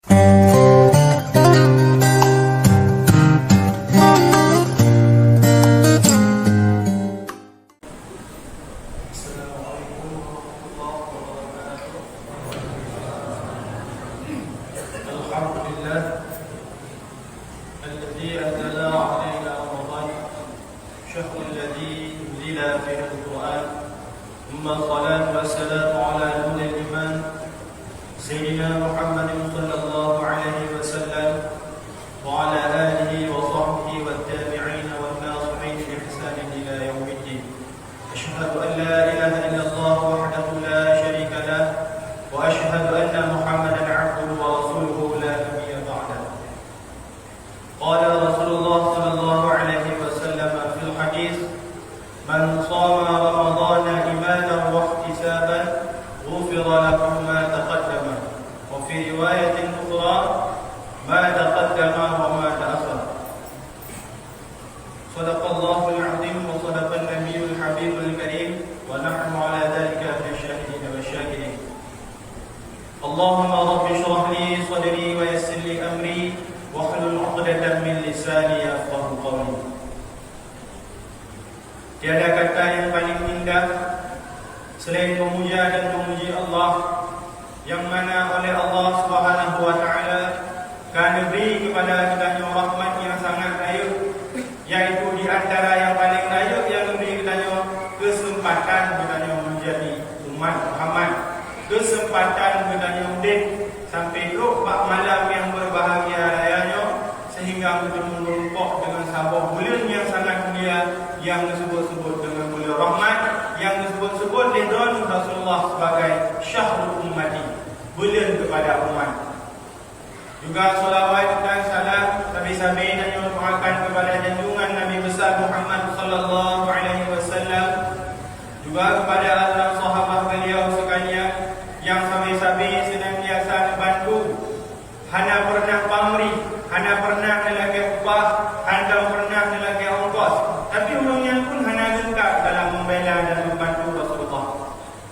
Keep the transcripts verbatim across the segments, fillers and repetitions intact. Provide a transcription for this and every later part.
السلام عليكم ورحمة الله وبركاته. الحمد لله الذي أنزل علينا رمضان، شهر الذي أنزل فيه القرآن، ثم الصلاة والسلام على نور الإيمان، سيدنا محمد صلى الله عليه وسلم، وعلى آله وصحبه والتابعين والناصحين بإحسان إلى يوم الدين. أشهد أن لا إله إلا الله وحده لا شريك له، وأشهد أن محمدا عبده ورسوله لا نبي بعده. قال رسول الله صلى الله عليه وسلم في الحديث: "من صام رمضان إيمانا واحتسابا غفر له ما تقدم"، وفي رواية أخرى: "ما تقدم وما تأخر". صدق الله العظيم وصدق النبي الحبيب الكريم، ونحن على ذلك من الشاهدين والشاكرين. اللهم رب اشرح لي صدري ويسر لي أمري واحلل عقدة من لساني يفقهوا قولي. Tiada kata yang paling indah selain memuja dan memuji Allah, yang mana oleh Allah Subhanahu wa Taala ka neubri keupada geutanyoe rahmat nyang sangat rayeuk, yaitu di antara nyang paleng rayeuk nyang neubri geutanyoe, keuseumpatan geutanyoe meujadi umat Muhammad, keuseumpatan geutanyoe udeb sampai trok bak malam nyang beubahgia raya nyoe, seuhingga meuteumé meurumpok deungon saboh buleuen nyang sangat mulia, nyang geuseubut-seubut deungon buleuen rahmat, nyang geuseubut-seubut lé droeneuh Rasulullah sibagai syahrul ummati, buleuen keupada umat. Juga shalawat dan salam sabe-sabe tanyoe tujukan keupada junjungan Nabi Besar Muhammad sallallahu alaihi wasallam, juga keupada ahli sahabat beliau sekalian nyang sabe-sabe senantiasa neubantu, hana peureunah pamrih, hana peureunah neulakée upah, hana peureunah neulakée ongkos, tapi ureuëng nyan pun hana geungkab dalam membela dan membantu Rasulullah.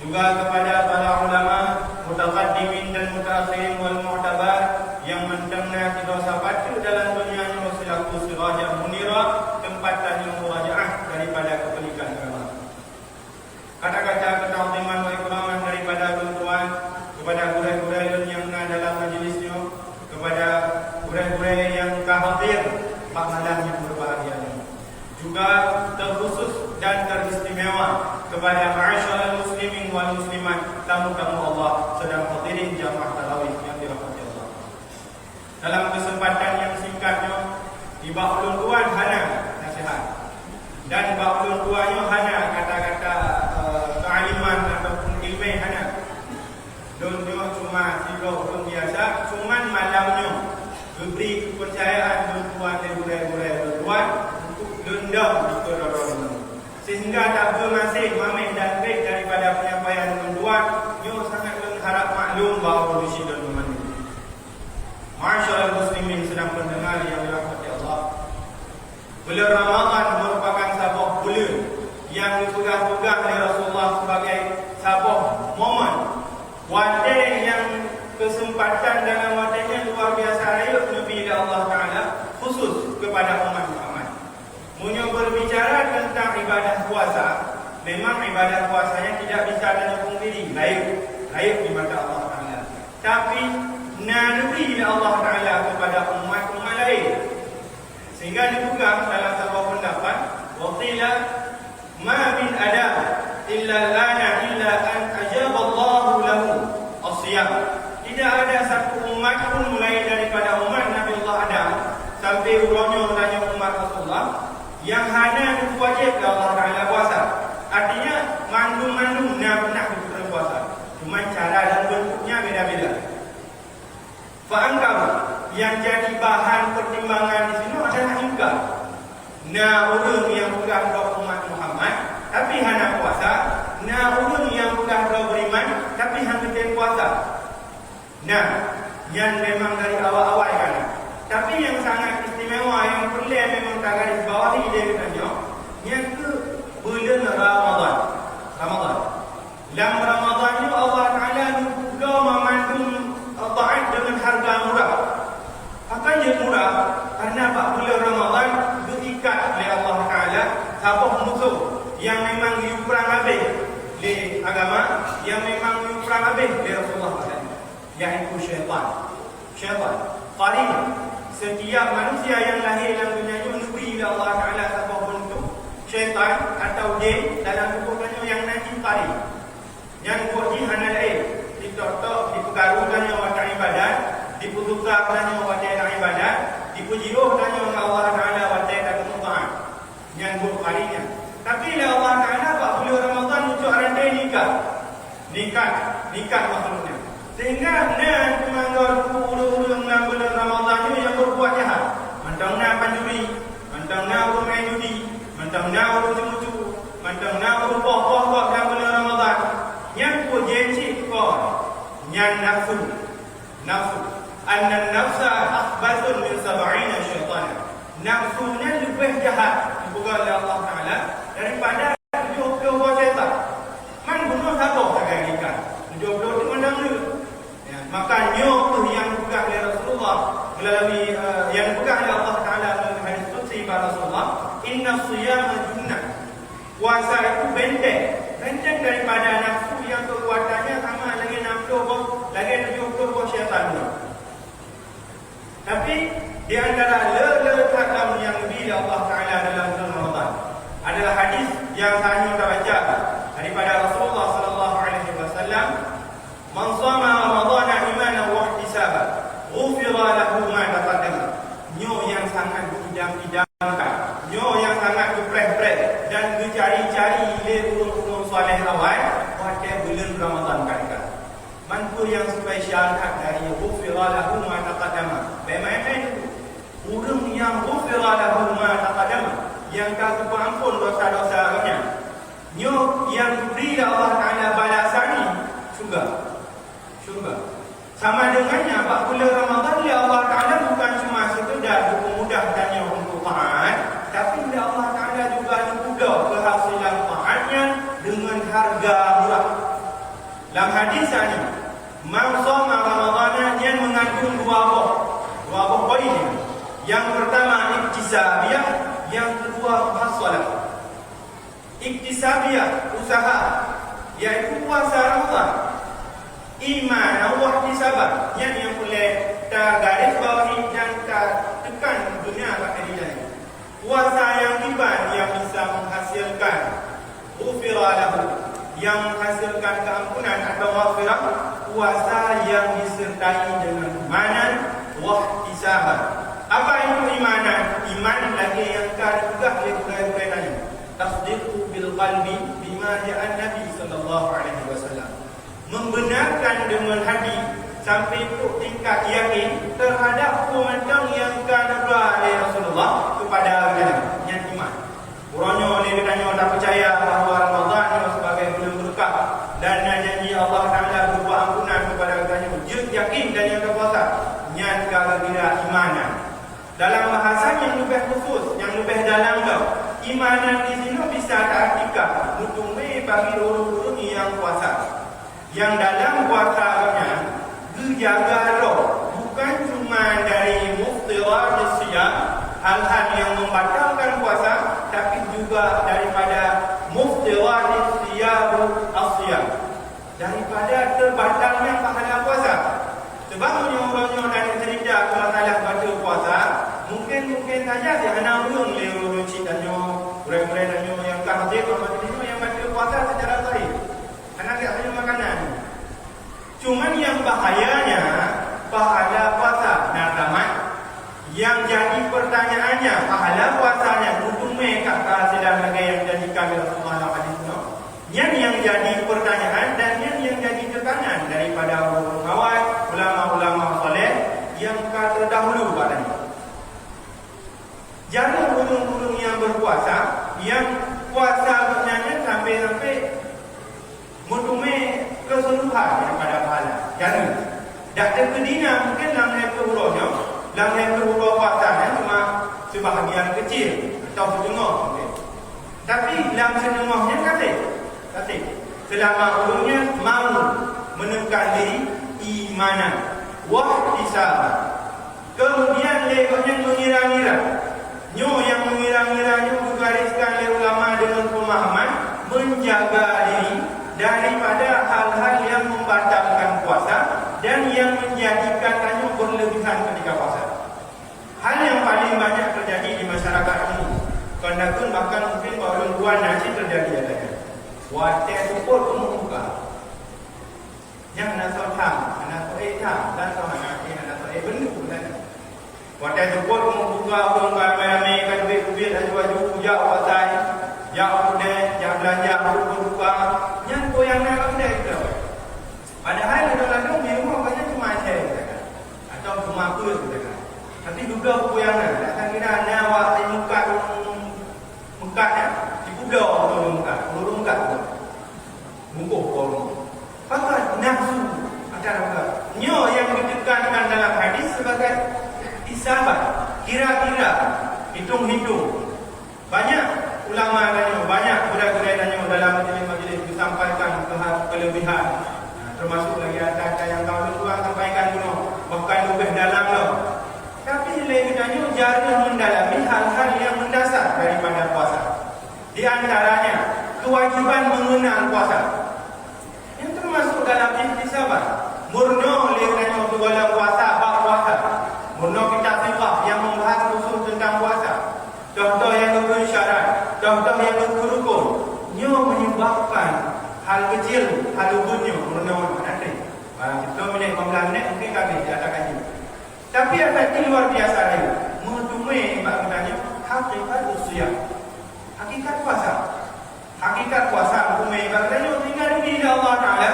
Juga kepada para ulama, mutaqaddimin dan mutaakhirin wal mu'tabar, nyang mantong na sidroe sapat teuk dalam donya nyoe selaku sirajan munira, teumpat tanyoe murajaah daripada keupeulikan agama. Kata-kata keuta'ziman wa ikraman daripada ulôn tuan kepada gurée-gurée lôn nyang na dalam majlis nyoe, kepada gurée-gurée nyang ka hadir bak malam nyang berbahagia nyoe. Juga terkhusus dan teristimewa kepada ma'asyiral muslimin wal muslimat, tamu-tamu Allah, sedang hadirin jamaah tarawih yang dirahmati Allah. Dalam kesempatan yang singkat nyoe, di bak ulôn tuan hana nasihat, dan bak ulôn tuan nyoe hana kata-kata, eh, kealiman ataupun ilmu, hana. Lôn nyoe cuma sidroe ureuëng biasa, cuman malam nyoe geubri keupeurcayaan lôn tuan lé gurée-gurée lôn tuan untuk lôn dong di keudroe-droe nyoe. Sehingga tabeumaséh mameh dan bék daripada penyampaian lôn tuan nyoe sangat lôn harap maklum bak ureuëng sidroe nyoe mandum. Ma'asyiral muslimin sidang pendengar yang dirahmati Allah. Buleuen Ramadhan meurupakan saboh buleuen nyang geupeugah-peugah lé Rasulullah sibagai saboh momen watée nyang keuseumpatan dalam watée nyan luar biasa rayeuk neubi lé Allah Taala khusus keupada umat Muhammad. Meunyoe berbicara tentang ibadah puasa, memang ibadah puasa nyan tidak bisa tanyoe pungkiri, rayeuk, rayeuk di mata Allah Taala. Tapi, na neubi lé Allah Taala keupada umat-umat laén. Sehingga dipeugah dalam saboh pendapat, "Wa qila ma min Adam illa al-ana illa an ajaba Allahu lahu as-siyam." Tidak ada satu umat pun mulai daripada umat Nabi Allah Adam sampai uroe nyoe tanyoe umat Rasulullah nyang hana geuwajib lé Allah Taala puasa. Artinya, mandum-mandum na pernah geupeutron puasa. Cuma cara dan bentuknya beda-beda. Fa angkar, nyang jadi bahan pertimbangan di sinoe adalah ingkar. Na ureuëng nyang peugah droe umat Muhammad, tapi hana puasa, na ureuëng nyang peugah droe beriman, tapi hana tem puasa. Nah, nyan memang dari awai-awai ka na. Tapi nyang sangat istimewa nyang peureulée memang tagarisbawahi lé geutanyoe, nyan keuh buleuen Ramadhan. Ramadhan. Lam Ramadhan nyoe Allah Taala neubloe mamandum taát deungon hareuga murah. agama nyang memang geuyue prang habéh lé Rasulullah, yaitu syaitan. Syaitan. Qarin. Setiap manusia nyang lahé lam donya nyoe neubri lé Allah Taala saboh beuntuk syaitan atau jén dalam tuboh tanyoe nyang na jih qarin. Nyan buet jih hana laén, ditok-tok, dipeukaru tanyoe watée ibadat, dipeususah tanyoe watée na ibadat, dipeujiôh tanyoe ngon Allah Taala watée tateumeu'ah. Nyan buet qarin nyan. Tapi lé Allah Taala bak buleuen Ramadhan neucok ranté nikah. Nikah, nikah makhluk nyan. Sehingga na teumanggon ureuëng-ureuëng lam buleuen Ramadhan nyoe nyang berbuat jahat. Mantong na pancuri, mantong na ureuëng main judi, mantong na ureuëng ceumeucue, mantong na ureuëng poh-poh gob lam buleuen Ramadhan. Nyan peue jén cit kon? Nyan nafsu. Nafsu. Annan nafsa akhbathun min sab'ina syaitana. Nafsu nyan leubeh jahat, dipeugah lé Allah Taala, daripada tujoh ploh boh syaitan. Man bunoe saboh sagai ikan, tujoh ploh teuk mandang le. Ya, maka nyoe kheueh nyang dipeugah lé Rasulullah meulalu, eh, nyang dipeugah lé Allah Taala meulalu hadis qudsi bak Rasulullah, "Inna siyama junnah." Puasa itu benteng, benteng daripada nafsu nyang keukuatannya sama lagée nam ploh boh, lagée tujoh ploh boh syaitan. Tapi di antara le-le that lam nyang geubri lé Allah Taala dalam bulan Ramadan adalah hadis nyang tanyoe tabaca daripada Rasulullah sallallahu alaihi wasallam, "Man shama Ramadhana imanan wa ihtisaban, ghufira lahu ma taqaddama." Nyoe nyang sangat diidam-idamkan, nyoe nyang sangat geupreh-preh dan geucari-cari lé ureuëng-ureuëng saleh awai watée buleuen Ramadan ka teuka. Man peue nyang spesial that dari ghufira lahu ma taqaddama? Bèk maén-maén teungku. Ureuëng nyang ghufira lahu ma taqaddama, nyang ka geupeuamphon dosa-dosa geuhnyan, nyoe nyang geubri lé Allah Taala balasan jih syeuruga. Syeuruga. Sama deungon nyan, bak buleuen Ramadhan lé Allah Taala bukan cuma seukeudar geupeumudah tanyoe untuk taát, tapi lé Allah Taala juga neupeubloe keuhasilan taát nyan deungon hareuga murah. Lam hadis nyoe, "Man shoma Ramadhana," nyan meungandung dua boh, dua boh poin. Nyang peurtama iktisabiah, nyang keudua muhashalah. Iktisabiah, usaha, yaitu puasa Ramadhan. Imanan wa ihtisaban, nyan nyang peureulée tagaris bawahi dan tateukan donya bak diri tanyoe. Puasa nyang iban nyang bisa menghasilkan ghufira lahu, nyang menghasilkan keampunan atau maghfirah, puasa nyang disertai dengan imanan wa ihtisaban. Apa itu imanan? Iman lagée nyang ka dipeugah lé gurée-gurée tanyoe, tasdiqu bil qalbi bima ja'a Nabi sallallahu alaihi wasallam. Membenarkan deungon hati sampai trok tingkat yakin terhadap peue mantong nyang ka neuba lé Rasulullah kepada geutanyoe, nyan iman. Uroe nyoe lé geutanyoe tapeucaya bahwa Ramadhan nyoe sebagai buleuen beureukat dan na janji Allah Taala berupa ampunan kepada geutanyoe. Jeuet yakin tanyoe tapuasa, nyan ka geukira imanan. Dalam bahasa nyang leubeh khusus, nyang leubeh dalam lom, imanan di sinoe bisa taartikan meuteumé bagi ureuëng-ureuëng nyang puasa. Nyang dalam puasa nyan geujaga droe, bukan cuma dari muftirat siyam, hal-hal nyang membatalkan puasa, tapi juga daripada muftirat siyam as-siyam, daripada terbatalnya pahala puasa. Sebab meunyoe uroe nyoe tanyoe cerita masalah baca puasa, mungkin-mungkin saja sih hana ureuëng lé ureuëng cit tanyoe, gurée-gurée tanyoe nyang ka hadir bak majelis nyoe nyang baca puasa secara zahir. Hana gét hanya makanan. Cuman nyang bahayanya, pahala puasa na tamat. Nyang jadi pertanyaannya, pahala puasanya meuteumé ka sedang lagée nyang janjikan lé Rasulullah lam hadis nyoe? Nyan nyang jadi pertanyaan dan nyan nyang jadi tekanan daripada ureuëng awai, ulama-ulama saleh nyang ka terdahulu bak tanyoe. Jarang ureuëng-ureuëng nyang berpuasa, nyang puasa gobnyan nyan sampai-sampai meuteumé keuseuruhan daripada pahala. Jadi, dak teukeudina mungkin lam lhée ploh uroe nyoe, lam lhée ploh uroe puasa nyan cuma seubahagian keucil atau siteungoh mungkin. Tapi lam siteungoh nyan ka sép, ka sép. Seulama ureuëng nyan mau meuneukan diri imanan, wahtisaban. Keumudian lé gobnyan meungira-ngira. Nyoe nyang meungira-ngira nyoe geugariskan lé ulama deungon peumahaman menjaga diri daripada hal-hal yang membatalkan puasa dan yang menjadikan tanyoe berlebihan ketika puasa. Hal yang paling banyak terjadi di masyarakat ini, kon takheun bahkan mungkin bak ulôn tuan na cit terjadi adanya. Watèe seupôt umu buka, nyang hana soe tham, hana soe tham, dan soe hana, hana soe beundu bulan. Watèe seupôt umu buka, ureueng ka ramé-ramé, ka duek-duek, laju-laju jak u pasai, jak u keudè, jak beulanja, ureueng buka, nyan peue nyang na lam keudè keudroe. Padahai ladôm-ladôm di rumoh gobnyan cuma asèe geutanyoe, atawa cuma peue geutanyoe. Tapi dudoe peue nyang na, dak takira na awak meukat ureueng meukat nyan, jipubloe ureueng meukat, ureueng meukat tu. Bungkôh ureueng. Pakat nafsu akan meukat. Nyoe nyang ditekankan dalam hadis sebagai ihtisaban, kira-kira, hitung-hitung. Banyak ulama tanyoe, banyak gurèe-gurèe tanyoe dalam majelis-majelis geusampaikan keuha-, kelebihan, termasuk lagi ata-ata nyang ka ulôn tuan sampaikan bunoe, bahkan leubeh dalam lom. Tapi lé geutanyoe jareueng mendalami hal-hal yang mendasar daripada puasa. Di antaranya, kewajiban mengenang puasa. Nyan teumasuk dalam ihtisaban. Meurunoe lé geutanyoe sigohlom puasa bak puasa. Meurunoe kitab fiqah nyang membahas khusus tentang puasa. Toh-toh nyang geukheun syarat, toh-toh nyang geukheun rukon. Nyoe menyebabkan hal kecil, hal ubit nyoe meurunoe hana trép. Barang siplôh minèt, lima belas minèt mungkin ka habéh di atas kaji. Tapi efek jih luar biasa rayeuk. Meuteumé bak geutanyoe hakikat usia. Hakikat puasa. Hakikat puasa meuteumé bak geutanyoe tinggai di Allah Taala,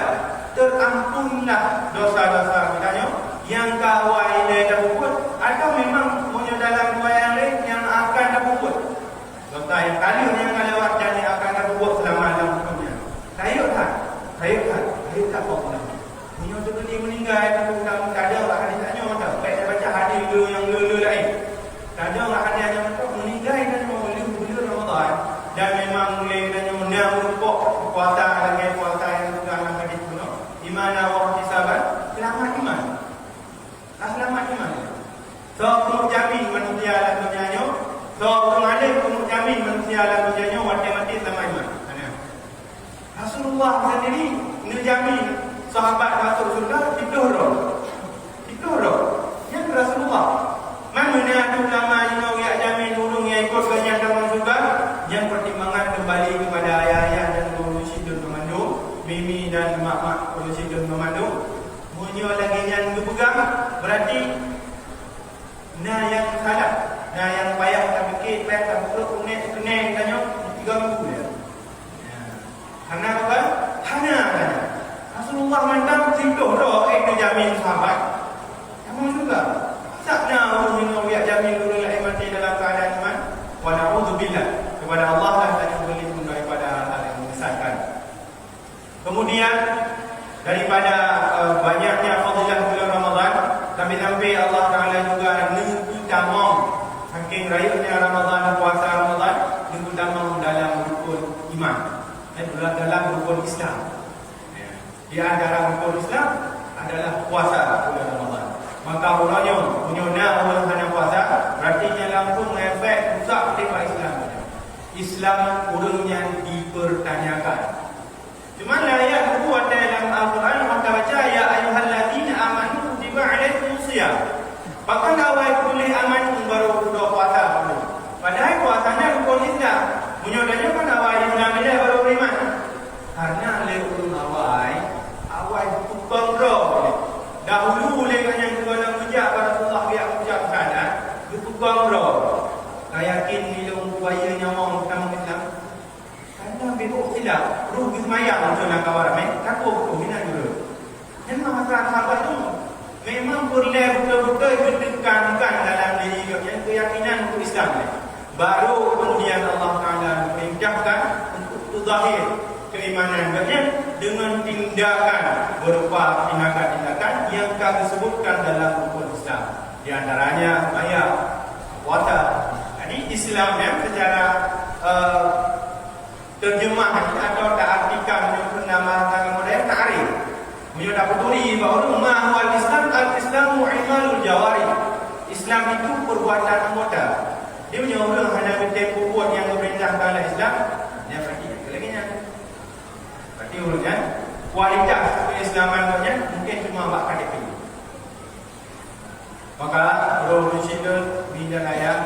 teuampunlah dosa-dosa geutanyoe nyang ka awai lé tapeubuet, atawa memang meunyoe dalam dua nyang laén nyang akan tapeubuet. Dosa nyang ka lheueh nyang ka lewat dan nyang akan tapeubuet seulama lam donya. Rayeuk that, rayeuk that, rayeuk that, Pak Gubernur. Meunyoe teukeudi meuninggai, teupeue tadong bak hadis nyoe, teuh bèk tabaca hadis le nyang le-le laén. Tadong bak hadis nyoe, teuh meuninggai tanyoe lheueh buleuen Ramadhan, dan memang lé tanyoe na meureumpok puasa lagèe puasa nyang teuga lam hadis bunoe, imanan wa ihtisaban, seulamat iman. Ka seulamat iman. Soe keuneuk jamin manusia lam donya nyoe? Soe ureueng alim keuneuk jamin manusia lam donya nyoe watèe maté seulamat iman? Hana. Rasulullah sendiri neujamin sahabat masuk syurga siplôh droe. Siplôh droe. Nyan Rasulullah. Man meunan ulama jinoe jak jamin ureueng nyang ikot gobnyan tamong syurga? Nyan pertimbangan kembali kepada ayah-ayah dan guru sidroe banmandum, mimi dan mak-mak guru sidroe banmandum. Meunyoe lagèe nyan geupeugah, berarti na nyang salah, na nyang payah tapike, payah tapeutrok keuneuk keuneuk tanyoe tiga minggu lé. Hana bukan? Hana, hana. Rasulullah mantong siplôh droe, eh, neujamin sahabat. Kamu juga. Masa na ureueng nyang jak jamin ureueng laén maté dalam keuadaan iman? Wa na'udzubillah. Kepada Allah lah tanyoe berlindung daripada hal-hal yang menyesatkan. Kemudian, daripada, eh, banyaknya fadilah bulan Ramadan, sampai-sampai Allah Taala juga neupeutamong, saking rayeuknya Ramadan, puasa Ramadan, neupeutamong dalam rukun iman. Eh, dalam, dalam rukun Islam. Ya. Di antara rukun Islam adalah puasa bulan Ramadan. Maka uroe nyoe, meunyoe na ureueng hana puasa, berarti nyan langsung ngefek rusak teuma Islam. Islam ureueng nyan dipertanyakan. Cuman ayat buku ada dalam Al-Quran, maka baca, "Ya ayyuhalladzina amanu kutiba alaikumus shiyam." Pakon awai tuléh amanu baru keudroe puasa? Padahai puasa nyan rukun Islam. Meunyoe tanyoe kan awai Islam ilèe baru beriman. Karena lé ureueng awai, awai geupeugah droe. Dahulu lé gobnyan geupeugah geujak bak Rasulullah geujak meucok syahadat, geupeugah droe. Ka yakin nilông buaya nyawöng tamong Islam? Karena beuh silap, roh geuseumayang uroe nyan ka ramé, takot beutôi meunan jureueng. Memang rasa sahabat nyoe memang peureulèe beutôi-beutôi geutekankan dalam diri gobnyan keuyakinan untuk Islam. Baru kemudian Allah Taala memerintahkan untuk teuzahir keimanan gobnyan dengan tindakan berupa tindakan-tindakan yang ka disebutkan dalam rukun Islam. Di antaranya sembahyang, puasa. Jadi Islam yang secara, eh, terjemah atau taartikan meunyoe keu nama tangan modern, takrif. Meunyoe tapeuturi bak ureueng, ma huwal Islam, al-Islamu i'malul jawarih. Islam itu perbuatan anggota. Jadi meunyoe ureueng hana geutem peubuet nyang geupeurintah dalam Islam, nyan berarti lagèe nyan. Artinya, kualitas keislaman gobnyan mungkin cuma bak K T P. Maka, droe ureueng syiek lôn, mi dan ayah,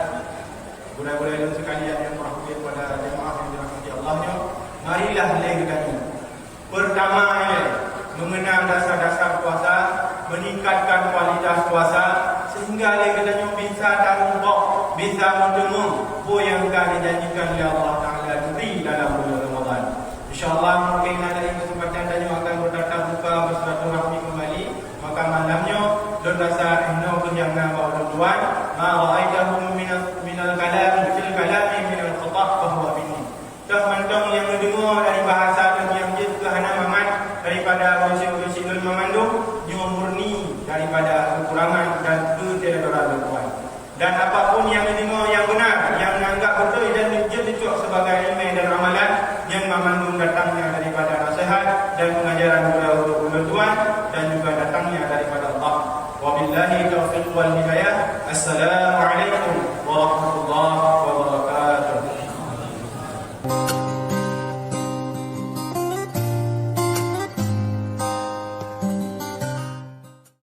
gurée-gurée lôn sekalian nyang meuhoreumat pada jamaah nyang dirahmati Allah nyoe, marilah lé geutanyoe. Pertama ilée, mengenal dasar-dasar puasa, meningkatkan kualitas puasa, sehingga lé geutanyoe bisa tarumpok, bisa meuteumé peue nyang ka dijanjikan lé Allah Taala dibri dalam bulan Ramadan. Insya Allah, mungkin na laén keuseumpatan tanyoe akan bertatap muka bersilaturahmi kembali. Maka malam nyoe, lôn rasa inoe kheueh nyang na bak ulôn tuan, ma ra'aitahu minal, minal kalami, fil kalami minal khatah, fa huwa minni. Toh mantong nyang neudeungoe dari bahasa lôn nyang jeuet keu hana mangat daripada ureueng syiek-ureueng syiek lôn mamandum, nyoe murni daripada keukurangan dan keuteudoran lôn tuan. Dan apapun nyang neudeungoe nyang beuna, nyang neuanggap beutôi dan jeuet neucok sibagai ileumèe dan amalan, nyan mamandum datangnya daripada naseuhat dan pengajaran gurée-gurée ulôn tuan dan juga datangnya daripada Allah. Wabillahi taufiq wal hidayah. Assalamualaikum warahmatullahi